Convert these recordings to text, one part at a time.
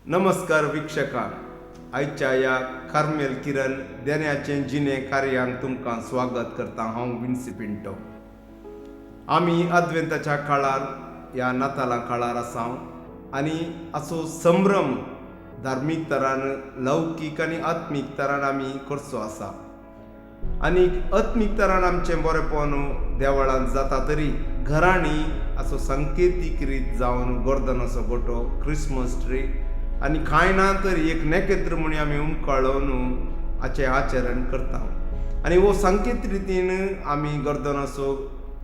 नमस्कार वीक्षकांक, आयच्या ह्या कार्मेल किरण देण्याचें जिणे कार्यांक तुमकां स्वागत करता. हांव विन्सी पिंटो. आमी आदवेंताच्या काळार ह्या नातालां काळार आसा आनी असो संभ्रम धार्मीक तरान, लौकीक आनी आत्मीक तरान आमी करचो आसा. आनी आत्मीक तरान आमचें बरेपण देवळांत जाता तरी घरांनी असो सांकेतीक रीत जावन गोर्दनाचो गोटो, क्रिसमस ट्री आनी कांय ना तरी एक नखेत्र म्हणी आमी उमकाळोवन हाचें आचरण करता. आनी हो सांकेत रितीन आमी गर्दनाचो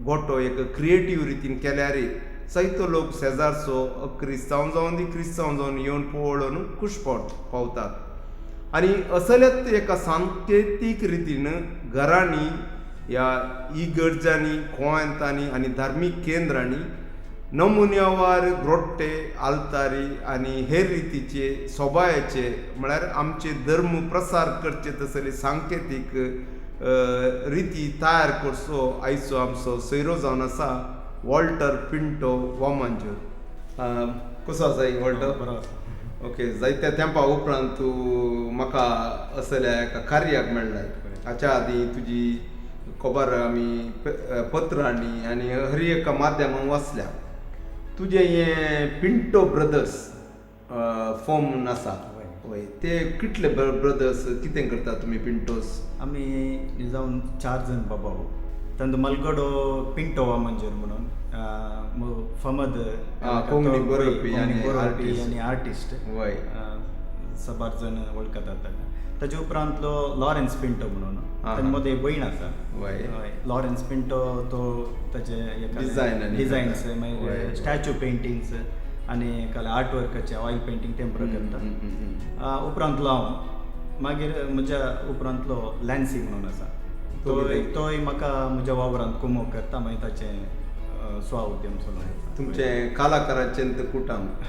गोटो एक क्रिएटीव रितीन केल्यार जायतो लोक शेजारचो क्रिस्तांव जावन दी क्रिस्तांव जावन येवन पळोवन खूश पावतात. आनी असल्याच एका सांकेतीक रितीन घरांनी ह्या इगर्जांनी, कोवेंतांनी आनी धार्मीक केंद्रांनी नमुन्यावार ग्रोट्टे, आल्तारी आनी हेर रितीचे सोबायाचे म्हळ्यार आमचे धर्म प्रसार करचे तसले सांकेतीक रिती तयार करचो आयचो आमचो सोयरो जावन आसा वॉल्टर पिंटो वामंजूर. कसो आसा वॉल्टर? बरो आसा. ओके, जायत्या तेंपा उपरांत तूं म्हाका असल्या एका कार्याक मेळ्ळाय. हाच्या आदीं तुजी खबर आमी पत्रांनी आनी हर एका माध्यमान वाचल्या. तुजें हें पिंटो ब्रदर्स फॉर्म म्हणून आसा, वय, ते कितले ब्रदर्स, कितें करता तुमी पिंटोस? आमी जावन 4 जण बाबा. तांचो मलगडो पिंटो वामंजूर म्हणून फमद कोंकणी बरोवपी आनी आर्टिस्ट, वय, सबार जण वळखतात ताका. ताजे उपरांतलो लॉरेन्स पिंटो म्हणून ताजे मदें भयण आसा, लॉरेन्स पिंटो, तो ताजे डिजायन्स, मागीर स्टॅच्यू पेंटिंग्स आनी आर्ट वर्काचे ऑयल पेंटींग तें बरो करता. उपरांतलो हांव, मागीर म्हज्या उपरांतलो लॅन्सी म्हणून आसा, तोय म्हाका म्हज्या वावरांत कुमोक करता. मागीर ताचें स्व उद्यम चलोवन तुमचें कलाकाराचें कुटुंब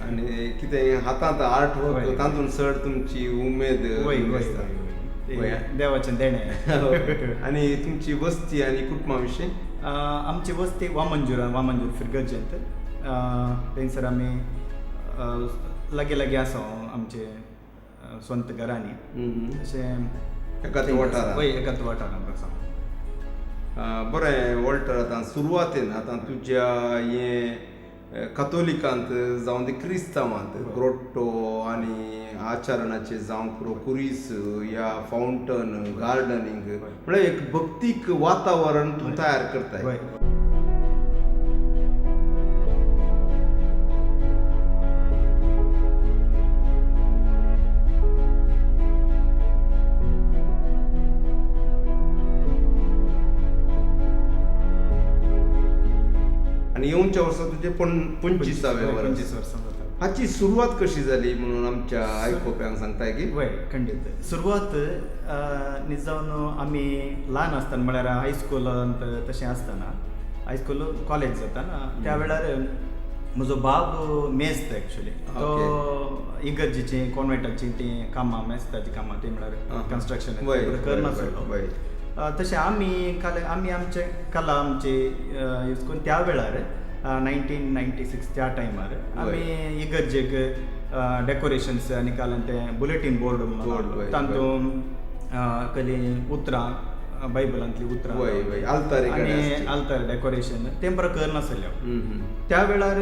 आनी कितें हातांत आर्ट वर्क तातूंत चड तुमची उमेद देवाचें देणें. आनी तुमची वस्ती आनी कुटुंबा विशीं? आमची वस्ती वामंजूर, वामंजूर फिरगर्जेंत. थंयसर आमी लागीं लागीं आसा आमचे स्वंत घरांनी, अशें एकाच वाठारांत. वय, एकाच वाठारांत आसा. बरें वॉल्टर, आतां सुरवातेन आतां तुज्या हें कथोलिकांत जावं ते क्रिस्तांवांत ग्रोट्टो आनी आचरणाचे जावं पुरो कुरीस या फावंटन, गार्डनिंग म्हळ्यार एक भक्तीक वातावरण तूं तयार करताय. आनी येवच्या वर्सा तुजें 25व्या वर्स. हाची सुरवात कशी जाली म्हणून आमच्या आयकोप्यांक सांगताय की? वय, खंडीत. सुरवात निजावन आमी ल्हान आसतना म्हळ्यार हायस्कुलांत तशें आसतना, हायस्कूल कॉलेज जाताना त्या वेळार म्हजो बाब मेस्त एक्चुली, तो इगर्जीचीं कॉन्वेंटाचीं तीं कामां, मेस्ताचीं कामां तीं म्हळ्यार कन्स्ट्रक्शन करनासलो. तशें आमी आमी आमचे कला आमची यूज करून त्या वेळार 1996 त्या टायमार आमी इगर्जेक डेकोरेशन्स आनी काल तें बुलेटीन बोर्ड म्हणून तातूंत कसलीं उतरां, बायबलांतलीं उतरां आनी आल्तार डेकोरेशन तें बरें करनासलें. त्या वेळार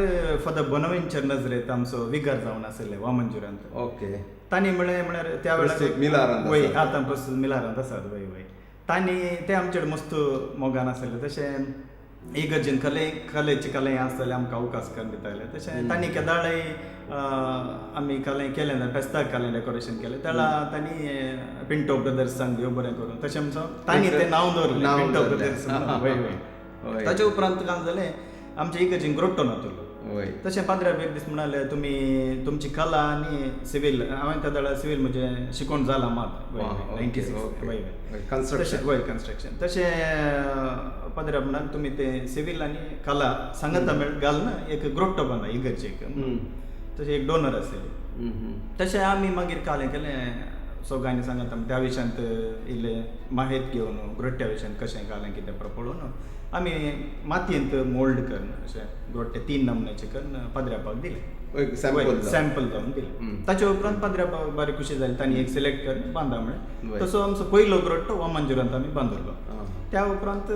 फादर बोनावेंचर नजरेत आमचो विगार जावन आसले वामंजुरांत. ओके, तांणी म्हळें म्हळ्यार त्या वेळार मिलारांत, वय आतां प्रस्तूत मिलारांत आसात. वय वय, तांणी ते आमचे मस्त मोगान आसले. तशें इगर्जेन कले कलेची कले आसताले आमकां अवकाश करून दिताले. तशें तांणी केदाळय आमी कले केलें ना, फेस्ताक कलें डेकोरेशन केलें तेळा तांणी पिंटो ब्रदर्सान देव बरें करून तशें आमचो तांणी तें नांव दवरलें पिंटो ब्रदर्स. वय वय, ताचे उपरांत काम जालें आमच्या इगर्जेन ग्रोट्टो नातलो. तशें पाद्र्याब एक दीस म्हणाले तुमी तुमची कला आनी सिवील, हांवें त्या वेळार सिवील म्हजें शिकोवन जालां मात 96. वय वय, कन्स्ट्रक्शन. वय कन्स्ट्रक्शन. तशें पाद्र्याब म्हणाले तुमी तें सिवील आनी कला सांगता मेळ घालून एक ग्रोट्टो बांदा इगर्जेक, तशें एक डोनर आसलें. तशें आमी मागीर कालें केलें सगळ्यांनी सांगता त्या विशयांत इल्लें माहेत घेवन ग्रोट्ट्या विशयांत कशें घालें कितें पळोवन आमी मातयेंत मोल्ड करून अशें ग्रोट्टे 3 नमुन्याचे करून पाद्र्यापाक दिले. सॅम्पल जावन दिले. ताचे उपरांत पाद्र्या बारी खुशी जाली, तांणी एक सिलेक्ट करून बांदा म्हळें. तसो आमचो पयलो ग्रोट्टो वामनजुरांत आमी बांदिल्लो. त्या उपरांत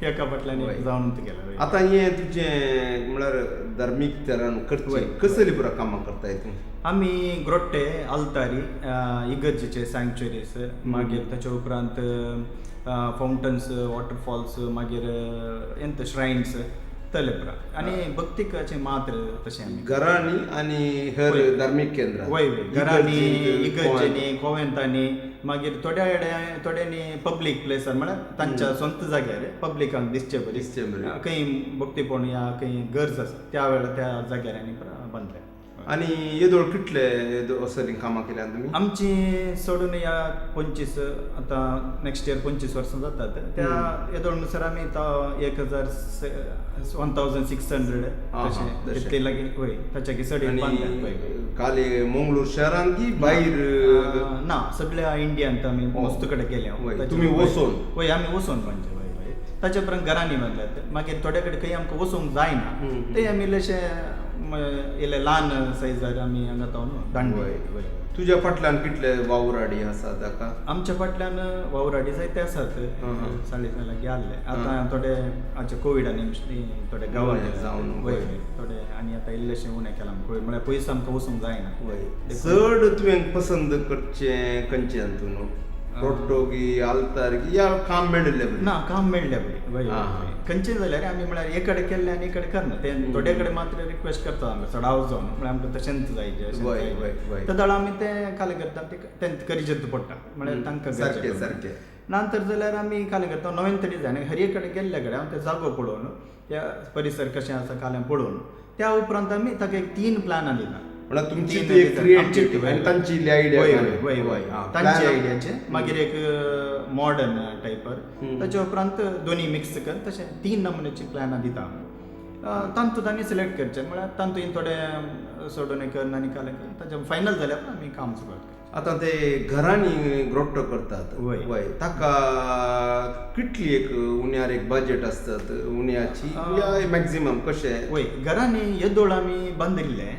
एका फाटल्यान जावन गेलो. आतां हें तुजें म्हळ्यार धार्मीक तरान करचें कसली पुरा कामां करताय तूं? आमी ग्रोट्टे, आल्तारी, इगर्जेचे सँक्चुरीज, मागीर ताचे उपरांत फावंटन्स, वॉटरफॉल्स, मागीर एंत श्रायन्स तले पुरा आनी भक्तिकाचे मात्र तशें आमी घरांनी आनी हेर धार्मीक केंद्रां. वय वय, घरांनी, इगर्जेनी, कोवेंतांनी, मागीर थोड्या थोड्यांनी पब्लीक प्लेसार म्हळ्यार तांच्या स्वंत जाग्यार पब्लिकांक दिसचे बरी खंय भक्तीपण या खंय गरज आसा त्या वेळार त्या जाग्यार आनी बांदले. आनी येदोळ कितले असलीं कामां केल्या तुमी? आमची सोडून ह्या 25, आतां नेक्स्ट इयर 25 वर्सां जातात. त्या येदोळ म्हणसर आमी आतां 1600 तशें तितले लागीं, वय ताच्या चड बांदल्या. खाली मंगळूर शहरान की भायर? ना, सगळ्या इंडियांत आमी मस्त कडेन गेल्या. तुमी वचोन? वय, आमी वचोन बांदचे. वय वय, ताच्या उपरांत घरांनी बांदल्यात. मागीर थोड्या कडेन खंय आमकां वचूंक जायना ते आमी इल्लेशे इल्ले ल्हान सायजार आमी हांगा तावन दांडले. तुज्या फाटल्यान कितले वावराडी आसा ताका? आमच्या फाटल्यान वावराडी जायते आसात, 40 लागीं आहले. आतां थोडे आमच्या कोविडान थोडे गांवांनी जावन वय थोडे, आनी आतां इल्लेशें उणें केलां कोवीड म्हळ्यार पयस आमकां वचूंक जायना. चड तुवें पसंद करचें खंयचें हातून? ग्रोट्टो की आल्तार की या काम मेळिल्लें? ना, काम मेळ्ळें बरें. वय, खंयचें जाल्यार आमी म्हळ्यार एक कडेन केल्लें आनी एक कडेन करना. तें थोडे कडेन मात्र रिक्वेस्ट करता आमकां चडाव जावन, म्हळ्यार आमकां तशेंच जाय अशें. तेदोळ आमी तें खाली करता, तें करीचें पडटा म्हळ्यार तांकां सारकें सारकें. ना तर जाल्यार आमी खाली करता नवें तरी जाय. आनी हर एक कडेन गेल्ले कडेन हांव ते जागो पळोवन, त्या परिसर कशें आसा खाल्यान पळोवन, त्या उपरांत आमी ताका एक 3 प्लॅनां दिता. म्हळ्यार तुमची ती क्रिएटिविटी आनी तांची आयडिया. वय वय, तांची आयडियाचे, मागीर एक मॉडर्न टायपार, ताच्या उपरांत दोनी मिक्स कर, तशें 3 नमुन्याची प्लॅनां दिता आमी. तांतूत आमी सिलेक्ट करचें म्हळ्यार तांतूत थोडे सोडून कर आनी कालें कर, ताचें फायनल जाल्यार आमी काम सुरवात करचें. आतां ते घरांनी ग्रोट्टो करतात, वय, ताका कितली एक उण्यार एक बजेट आसतात उण्याची या मॅक्झिमम कशें? वय, घरांनी येदोळ आमी बांदिल्ले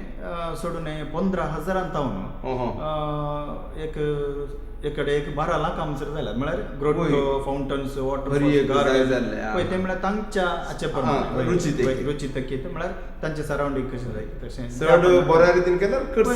सोडून 15,000 तावन एक कडेन एक 12 लाखां म्हणसर जाल्यार, म्हळ्यार ग्रोट्टो, फावंटन्स, वॉटरफॉल्स, गार्डन, पळय तें म्हळ्यार तांच्या हाचे प्रमाणे रुची तकीत, म्हळ्यार तांचे सरावंडींग कशें जाय तशें. चड बऱ्या रितीन केल्यार खर्च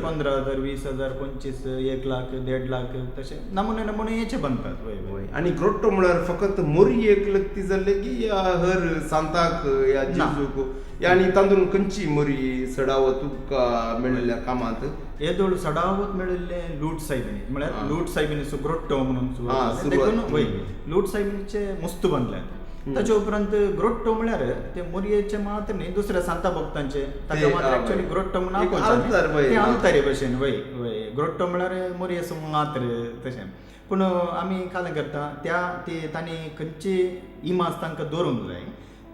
15,000, 20,000, 25, 1 लाख, 1.5 लाख तशें नमुने नमुने हेचे बांदतात. वय वय. आनी ग्रोट्टो म्हळ्यार फकत मोरयेक लगती जाल्ले की या हर सांताक या जेजूक या आनी तातूंत खंयची मोरी चडावत तुका मेळिल्ल्या कामांत? येदोळ चडावत मेळिल्ले लूट सायबिणी, म्हळ्यार लूट सायबिणीचो ग्रोट्टो म्हणून सुरवात देखून वय लूट सायबिणीचे मुस्त बांदल्यात. ताचे उपरांत ग्रोट्टो म्हळ्यार ते मोरयेचे मात्र न्ही, दुसऱ्या सांता भक्तांचे ताका मात्र एक्चुअली ग्रोट्टो म्हणून आपोवचें, ते आल्तारे भशेन. वय वय, ग्रोट्टो म्हळ्यार मोरयेचो मात्र तशें. पूण आमी कालें करता त्या ती तांणी खंयची इमाज तांकां दवरूंक जाय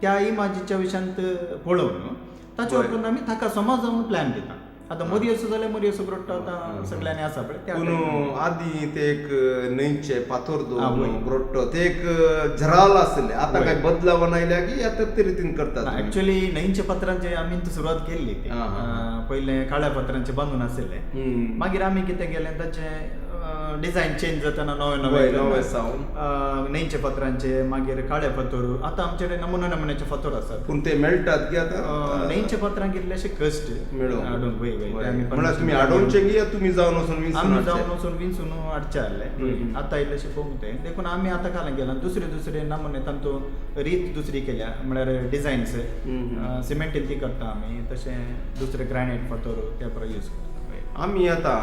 त्या इमाजीच्या विशयांत पळोवन ताचे उपरांत आमी ताका समज जावन प्लॅन दिता. आतां मोरयेचो जाल्यार मोरयेचो ग्रोट्टो आतां सगळ्यांनी आसा पळय. पूण आदीं ते एक न्हंयचे पातोर दवरून ग्रोट्टो ते एक झराल आसले, आतां काय बदलावन आयल्या की आतां ते रितीन करतात? एक्चुअली न्हंयच्या पत्रांचे आमी सुरवात केल्ली, ती पयलें काळ्या पत्रांचे बांदून आशिल्ले. मागीर आमी कितें केलें, ताचें डिझायन चेंज जाताना नवे नवे नवे न्हंयचे पत्रांचे, मागीर काळे फातोर. आतां आमचे कडेन नमुने नमुन्याचे फातोर आसात. पूण ते मेळटात की आतां न्हंयचे पत्रांक इल्लेशे कश्ट मेळोवंक हाडूंक. वय वय, म्हळ्यार तुमी हाडोवचे की तुमी जावन वचून विंचून? आमी जावन वचून विंचून हाडचे आहले. आतां इल्लेशे पळोवंक ते देखून आमी आतां कालें केलां दुसरे दुसरे नमुने, तांतूत रीत दुसरी केल्या, म्हळ्यार डिझायन्स सिमेंटीन ती करता आमी, तशें दुसरे ग्रानायट फातोर ते बरो यूज करता. आमी आतां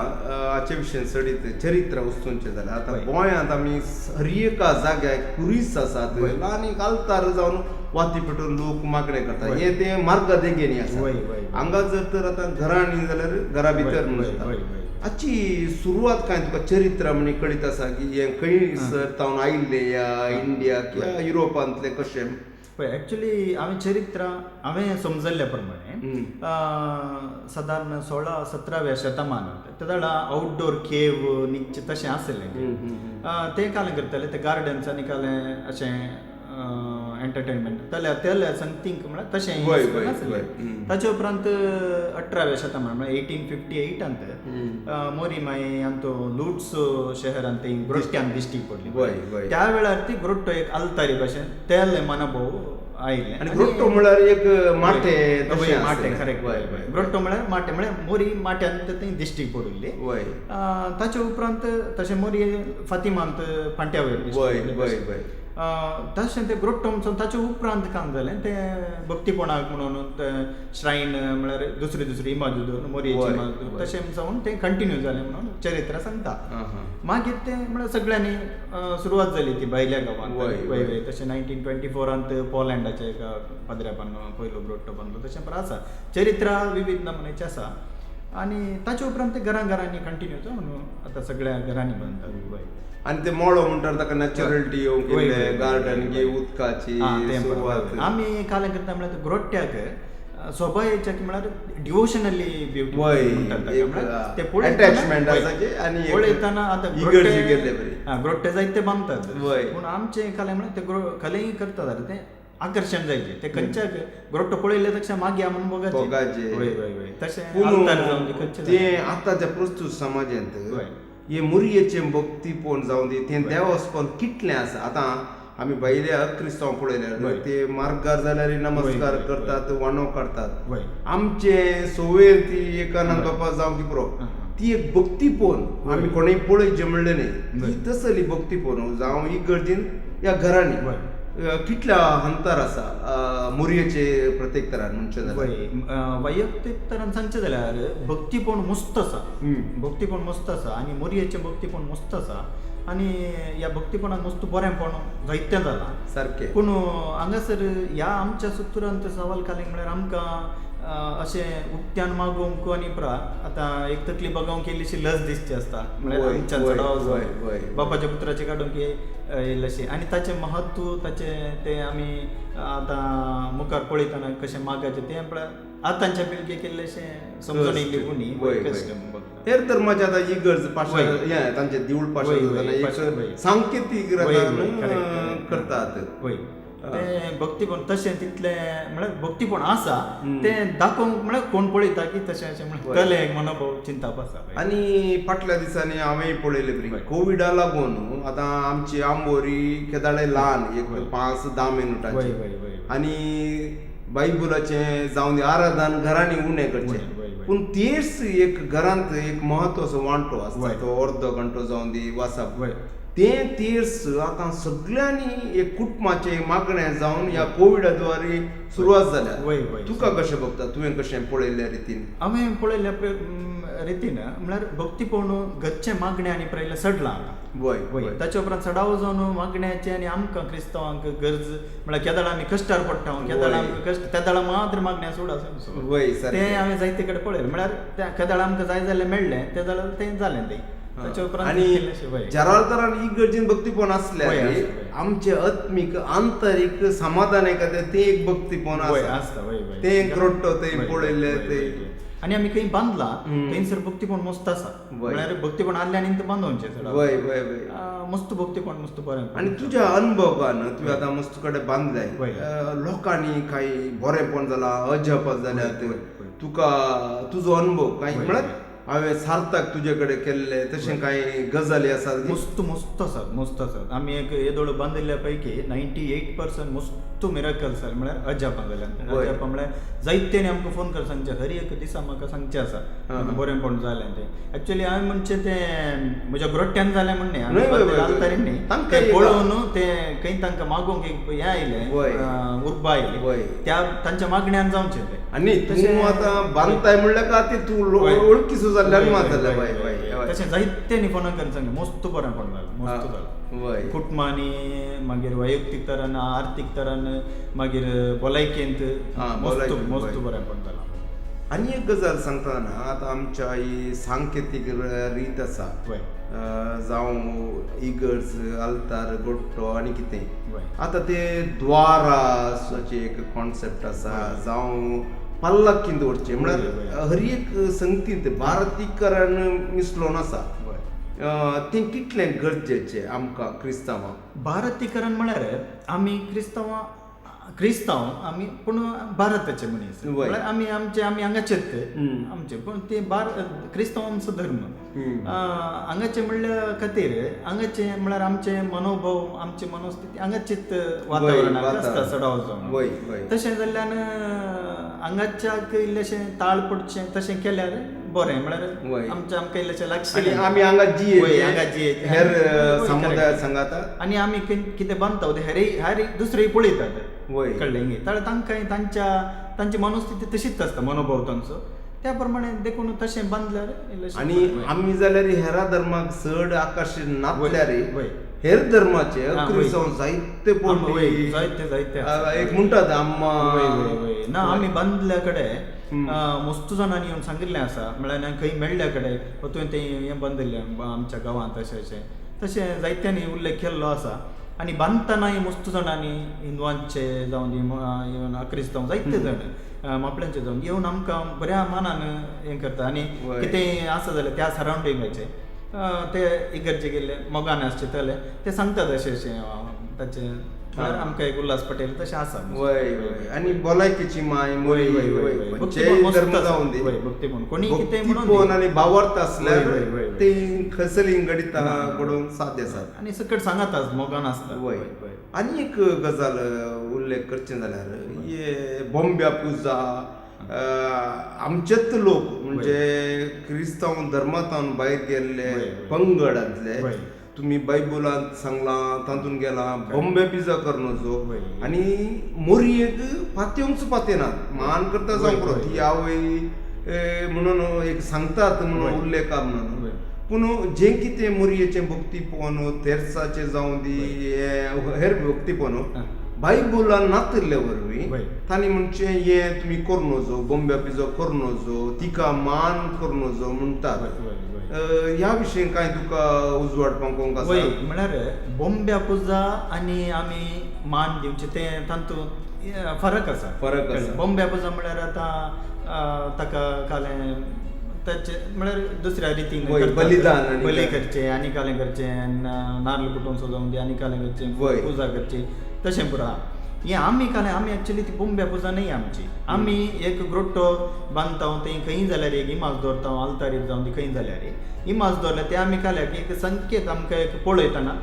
हाचे विशयन चडीत चरित्र वस्तूंचें जाल्यार आतां गोंयांत आमी हर एका जाग्यार खुरीस आसात आनी आल्तार जावन वाती पेटोवन लोक मागणें करतात, हें तें मार्गा देगेनी आसा. हांगा जर तर आतां घरांनी जाल्यार घरा भितर म्हणून जाता. हाची सुरवात कांय तुका चरित्र म्हणी कळीत आसा की हें खंय सर तावन आयिल्लें या इंडिया किंवा युरोपांतलें कशें? पळय, एक्चुअली हांवें चरित्र हांवें समजल्ल्या प्रमाणे सादारण 16-17व्या शतमानांत तेदोळा आउटडोर केव निच्चे तशें आसलें, ते कालें करताले ते गार्डन्स आनी कालें अशें एंटरटेनमेंट तेल्या तेल्या संगतींक म्हळ्यार तशें नासलें. ताचे उपरांत 18व्या शतमान म्हळ्यार 1858 मोरी माई अंतो लुट्स शहरांत थंय ग्रोट्यान दिश्टी पडली. त्या वेळार ती ग्रोट्टो एक आल्तारी भाशेन तेल मनोभाव आयले. आनी ग्रोट्टो म्हळ्यार एक माटे, माटे, करेक्ट, ग्रोट्टो म्हळ्यार माटे, म्हळ्यार मोरी माट्यांत थंय दिश्टी पडिल्ली. ताचे उपरांत तशें मोरी फातिमांत पांट्या वयर दिश्टी. तशें तें ग्रोट्टो ताचे उपरांत काम जालें तें भक्तीपणाक म्हणून तें श्रायन म्हळ्यार दुसरी दुसरी इमाज दवरून मोरयेची इमाज दवरून तशें जावन तें कंटिन्यू जालें म्हणून चरित्र सांगता. मागीर तें म्हळ्यार सगळ्यांनी सुरवात जाली ती भायल्या गांवांत. वय वय तशें 1924 पोलँडाच्या एका पाद्र्यापान पयलो ग्रोट्टो बांदलो तशें पण आसा. चरित्र विविध नमुन्याचें आसा आनी ताचे उपरांत ते घरां घरांनी कंटिन्यू जावन आतां सगळ्या घरांनी बांदतात. वय आनी ते मळो म्हणटात ताका नॅचरलिटी येवंक गार्डन गे उदकाची सुरवात. आमी काल करता म्हळ्यार ग्रोट्ट्याक सोबायेच्या म्हळ्यार डिवोशनली ब्युटी म्हणटात ते अटॅचमेंट आसा आनी पळयतना आतां ग्रोट्टे जायते बांदतात पूण आमचे कले म्हळ्यार ते कलेय करता जाल्यार तें आकर्शण जायचे ते खंयच्या ग्रोट्टो पळयले तशें मागया म्हणून बघाचे. वय वय वय तशें तें आतांच्या प्रस्तूत समाजांत हे मुरयेचें भक्तीपण जावं दी तें देवस्पण कितलें आसा. आतां आमी भायले अक्रिस्तांव पळयल्यार ते मार्गार जाल्यार नमस्कार करतात, वाणो काडतात. आमचे सोवेर ती एकानंद बापा जावं की पुरो ती एक भक्तीपण आमी कोणूय पळयचें म्हणलें न्ही, ती तसली भक्तीपण जावं इगर्जीन ह्या घरांनी कितल्या अंतर आसा मुरयेचे प्रत्येक तरान म्हणचें जाल्यार. वैयक्तीक तरान सांगचें जाल्यार भक्तीपण मस्त आसा, भक्तीपण मस्त आसा आनी मोरयेचें भक्तीपण मस्त आसा आनी ह्या भक्तीपणान मस्त बरेंपण जायतें जालां सारकें. पूण हांगासर ह्या आमच्या सुतुरांत सवाल कालींग म्हळ्यार आमकां अशें उक्त्यान मागोवंक आनी प्रा आतां एक तकली बगोवंक इल्लीशी लज दिसची आसता म्हळ्यार आमच्यान चडाव बापाच्या पुत्राचे काडूंक इल्लेशें आनी ताचें महत्व ताचें तें आमी आतां मुखार पळयतना कशें मागाचें तें म्हळ्यार आतांच्या पिळगेक इल्लेशें समजून येयल्ली कोणी. हेर धर्माचे आतां इगर्ज पाशाण हें तांचे देवूळ पाशाण एक सांकेतीक करतात. वय तें भक्तीपण तशें तितलें म्हळ्यार भक्तीपण आसा तें दाखोवंक म्हळ्यार कोण पळयता की तशें अशें म्हळ्यार कले मनोभाव चिंताप आसा. आनी फाटल्या दिसांनी हांवें पळयलें बरी कोविडा लागून आतां आमची आंबोरी केदाळे ल्हान एक 5-10 मिनटांची आनी बायबलाचें जावं आराधन घरांनी उणें करचें पूण तेच एक घरांत एक म्हत्वाचो वांटो आसता तो अर्दो घंटो जावं दी वाचप तें तीर्स आतां सगळ्यांनी एक कुटुंबाचें मागणें जावन ह्या कोविडा द्वारे सुरवात जाल्या. तुका कशें बघता, तुवें कशें पळयल्ल्या रितीन? हांवें पळयल्ल्या रितीन म्हळ्यार भक्तीपण घरचें मागणें आनी पळयलें सडलां आतां. वय वय ताचे उपरांत सडाव जावन मागण्याचें आनी आमकां क्रिस्तांवांक गरज म्हळ्यार केदळा आमी कश्टार पडटा, केदळा आमकां कश्ट तेदळा मात्र मागण्या सोड आसा. वय तें हांवें जायते कडेन पळयलें म्हळ्यार त्या केदळा आमकां जाय जाल्यार मेळ्ळें ते जाल्यार तें जालें तें. आनी जरार इगर्जीन भक्तीपण आसल्यार आमचें आत्मीक आंतरीक समाधान एखादें तें एक भक्तीपण आसता. तें ग्रोट्टो थंय पळयल्लें तें आनी आमी खंय बांदला थंयसर भक्तीपण मस्त आसा म्हळ्यार भक्तीपण आसलें आनी बांदोवचें. वय वय वय मस्त भक्तीपण मस्त बरें. आनी तुज्या अनुभवान तुवें आतां मस्त कडेन बांदलाय, लोकांनी कांय बरेंपण जालां अजाप जाल्यात तुका तुजो अनुभव कांय म्हळ्यार हांवें सार्थक तुजे कडेन केल्ले तशें कांय गजाली आसात? मस्त मस्त आसात, मस्त आसात. आमी एक येदोळ बांदिल्ल्या पैकी 98% मस्त मिराकल्स जालें म्हळ्यार अजापां जाल्यात. अजापां म्हळ्यार जायत्यांनी आमकां फोन कर सांगचें हर एक दिसा म्हाका सांगचें आसा बरेंपण जालें तें. एक्चुअली हांवें म्हणचें तें म्हज्या ग्रोट्यान जालें म्हण न्ही, न्ही तें पळोवन तें खंय तांकां मागोवंक एक हें आयलें उर्बा आयली त्या तांच्या मागण्यान जावचें तें. आनी तशें आतां बांदताय म्हणल्यार खातीर तूं वळखीचो जाल्ल्यान जालें. तशें जायत्यांनी फोनां करून सांगलें मस्त बरेंपण जालें, मस्त जालें. कुटुंबांनी मागीर वैयक्तीक तरान, आर्थीक तरान, मागीर भलायकेंत मस्त मस्त बरेंपण जालां. आनी एक गजाल सांगतना आतां आमच्या ही सांकेतीक रीत आसा जावं इगर्ज, आल्तार, गोट्टो आनी कितें आतां ते द्वाराचे एक कॉन्सेप्ट आसा जावं पल्लकीन दवरचें म्हळ्यार हर एक संगतींत भारतीकरण मिसळोन आसा. तें कितलें गरजेचें आमकां क्रिस्तांवांक? भारतीकरण म्हळ्यार आमी क्रिस्तांवां, क्रिस्तांव आमी पूण भारताचे मनीस, म्हळ्यार आमी आमचे आमी हांगाचेच आमचे, पूण ते क्रिस्तांव आमचो धर्म हांगाचे म्हणल्या खातीर हांगाचे म्हळ्यार आमचे मनोभाव, आमची मनोस्थिती हांगाचीच वातावरणाक आसता चडाव जावन. तशें जाल्ल्यान हांगाच्याक इल्लेशें ताळ पडचें तशें केल्यार बरें, म्हळ्यार आमचें आमकां इल्लेशें लागशिल्लें आमी हांगा जिये हेर समुदाय सांगाता आनी आमी कितें बांदता ते हेर दुसरेय पळयतात, कळ्ळें न्ही? तांकां तांच्या तांची मनोस्थिती तशीच आसता, मनोभाव तांचो त्या प्रमाणे, देखून तशें बांदल्यार. आनी आमी जाल्यार हेरा धर्माक चड आकर्शीत नासल्यार हेर धर्माचे क्रिस्तांव जायते पळोवपी जायते जायते एक म्हणटात आम्मा ना आमी बांदल्या कडेन मस्त जाणांनी येवन सांगिल्लें आसा, म्हळ्यार खंय मेळ्ळ्या कडेन तुवें तें हें बांदिल्लें आमच्या गांवांत अशें अशें तशें जायत्यांनी उल्लेख केल्लो आसा. आनी बांदतनाय मस्त जाणांनी हिंदवांचे जावं दी इवन क्रिस्तांव जायते जाण मापळ्यांचे जावन येवन आमकां बऱ्या मानान हें करता. आनी कितेंय आसा जाल्यार त्या सरावंडिंगाचे ते इगर्जे गेल्ले मोगान आसचे जाल्यार ते सांगतात अशें अशें ताचें, म्हळ्यार आमकां एक उल्हास पटेल तशें आसा. वय वय आनी भलायकेची माय भक्ती कोणी कितें म्हणून आनी भावार्थ आसल्यार ते खंयसरली घडिता घडोवंक साध्य आसा आनी सकट सांगात मोगान आसता. वय आनी एक गजाल उल्लेख करचें जाल्यार हे बोंब्या पुजा आमचेच लोक म्हणजे क्रिस्तांव धर्मांत भायर गेल्ले पंगडांतले, तुमी बायबलांत सांगलां तातूंत गेला बॉम्बे पिझ्झा करनजो आनी मोरयेक पातयेवंक पातयेनात मान करता जावं पुरो ती आवय म्हणून एक सांगतात म्हणून उल्लेख म्हणून, पूण जें कितें मोरयेचें भक्तीपण तेर्साचें जावं दी हेर भक्तीपण बायबलान नातिल्ले वरवीं तांणी म्हणचें हें तुमी करूं नजो, बोंब्या पिझ्झा करूं नजो, तिका मान करूं नजो म्हणटात. ह्या विशयी कांय तुका उजवाड पावोवंक आसा? वय म्हळ्यार बोंब्या पुजा आनी आमी मान दिवचें तें तातूंत फरक आसा. फरक आसा. बोंब्या पुजा म्हळ्यार आतां ताका कालें ताचें म्हळ्यार दुसऱ्या रितीन बलिदान बली करचें आनी कालें करचें, नार्ल कुटून सजोवन दी आनी कालें करचें, पुजा करची तशें पुरो. हें आमी कालें आमी एक्चुली ती बोंब्या पुजा न्हय आमची, आमी एक ग्रोट्टो बांदता थंय खंय जाल्यार एक इमाज दवरता, आल्तारीर जावन ती खंय जाल्यार इमाज दवरल्या ते आमी काल्याक एक संकेत आमकां एक पळयतना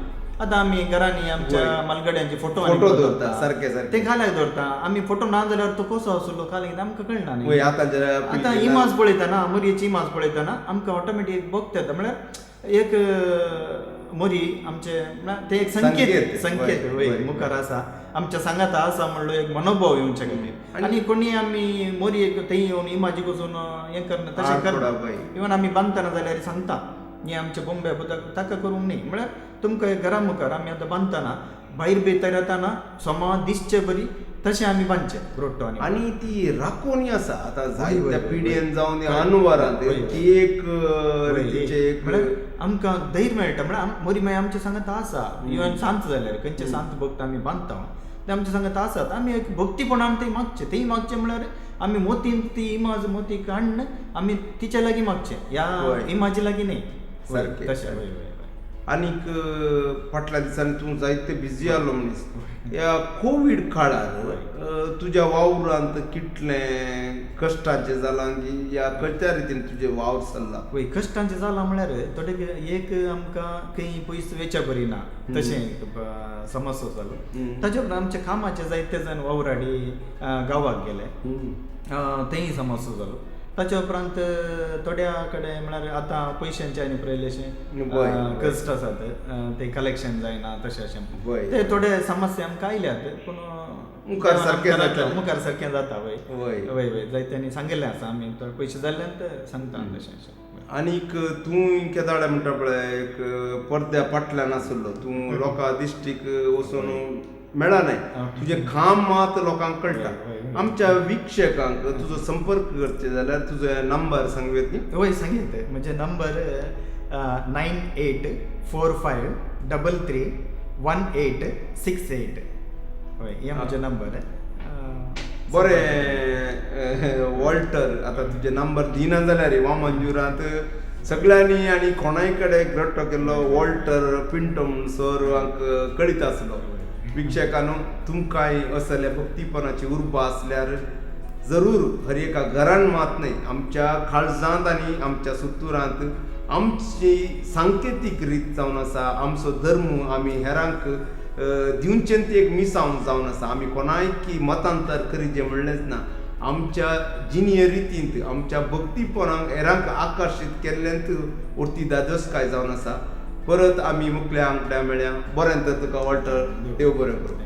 आतां आमी घरांनी आमच्या मालगड्यांचे फोटो दवरता सारके सारके ते काल्याक दवरता. आमी फोटो ना जाल्यार तो कसो आसलो काल्याक आमकां कळना न्ही. आतां इमाज पळयतना मोरयेची इमाज पळयतना आमकां ऑटोमॅटीक भक्त येता, म्हळ्यार एक मोरी आमचे म्हळ्यार ते एक संकेत संकेत वय मुखार आसा आमच्या सांगाता आसा म्हणलो एक मनोभाव येवचे खातीर. आनी कोणी आमी मोरयेक थंय येवन इमाजीक वचून हें करना तशें करना, इवन आमी बांदतना जाल्यार सांगता हें आमच्या बोंब्या ताका करूंक न्ही, म्हळ्यार तुमकां घरा मुखार आमी आतां बांदतना भायर भितर येतना समा दिसचे बरी तशें आमी बांदचें ग्रोट्टो. आनी ती राखोवणी आसा आतां जायत्या पिढयेन जावन अनुवारांत ती एक रितीचें म्हळ्यार आमकां धैर्य मेळटा, म्हळ्यार मोरी मागीर आमच्या सांगाता आसा. इवन सांत जाल्यार खंयचे सांत भक्त आमी बांदता ते आमच्या सांगाता आसात, आमी एक भक्तीपणान ते मागचें, तेय मागचें म्हळ्यार आमी मोतीन ती इमाज मोती काडून आमी तिच्या लागीं मागचें, ह्या इमाजी लागीं न्ही. सारकें तशें. वय वय. आनीक फाटल्या दिसांनी तूं जायते बिजी आसलो मनीस, ह्या कोवीड काळार तुज्या वावरांत कितलें कश्टांचें जालां की ह्या खंयच्या रितीन तुजें वावर चल्ला? वय कश्टांचें जालां म्हळ्यार थोडे एक आमकां खंय पयस वेच्या बरी ना तशें समस्या जालो. ताचे उपरांत आमच्या कामाचे जायते जाण वावराडी गांवाक गेले थंय समस्या जालो. ताच्या उपरांत थोड्या कडेन म्हळ्यार आतां पयशांचे आनी पयलेशें कश्ट आसात ते कलेक्शन जायना तशें अशें ते थोडे समस्या आमकां आयल्यात, पूण मुखार सारकें जाता, मुखार सारकें जाता. वय वय वय जायत्यांनी सांगिल्लें आसा आमी पयशे जाल्ल्यान ते सांगता तशें अशें. आनीक तूं केदाळे म्हणटा पळय एक पडद्या फाटल्यान आसलो तूं, लोकां दिश्टीक वचून मेळना, तुजें काम मात लोकांक कळटा. आमच्या वीक्षकांक तुजो संपर्क करचे जाल्यार तुजो नंबर सांगूं येत न्ही? वय सांगीत, म्हजें नंबर 9845 33 1868. हय हें म्हजें नंबर. बरें वॉल्टर, आतां तुजें नंबर दिना जाल्यार वामनजुरांत सगळ्यांनी आनी कोणाय कडेन ग्रट्टो केल्लो वॉल्टर पिंटो म्हूण सर कळीत आसलो. वीक्षकांनो, तुमकांय असल्या भक्तीपणाची उर्बा आसल्यार जरूर हर एका घरान मात न्हय, आमच्या काळजांत आनी आमच्या सुतुरांत आमची सांकेतीक रीत जावन आसा. आमचो धर्म आमी हेरांक दिवचें ती एक मिसांव जावन आसा. आमी कोणायकी मतांतर करीत म्हणलेंच ना. आमच्या जिणये रितींत आमच्या भक्तीपणाक हेरांक आकर्शीत केल्ल्यांत उरती दादोसकाय जावन आसा. परत आमी मुखल्या आंकड्या मेळ्या. बरें तर तुका वॉल्टर, देव बरें करूं.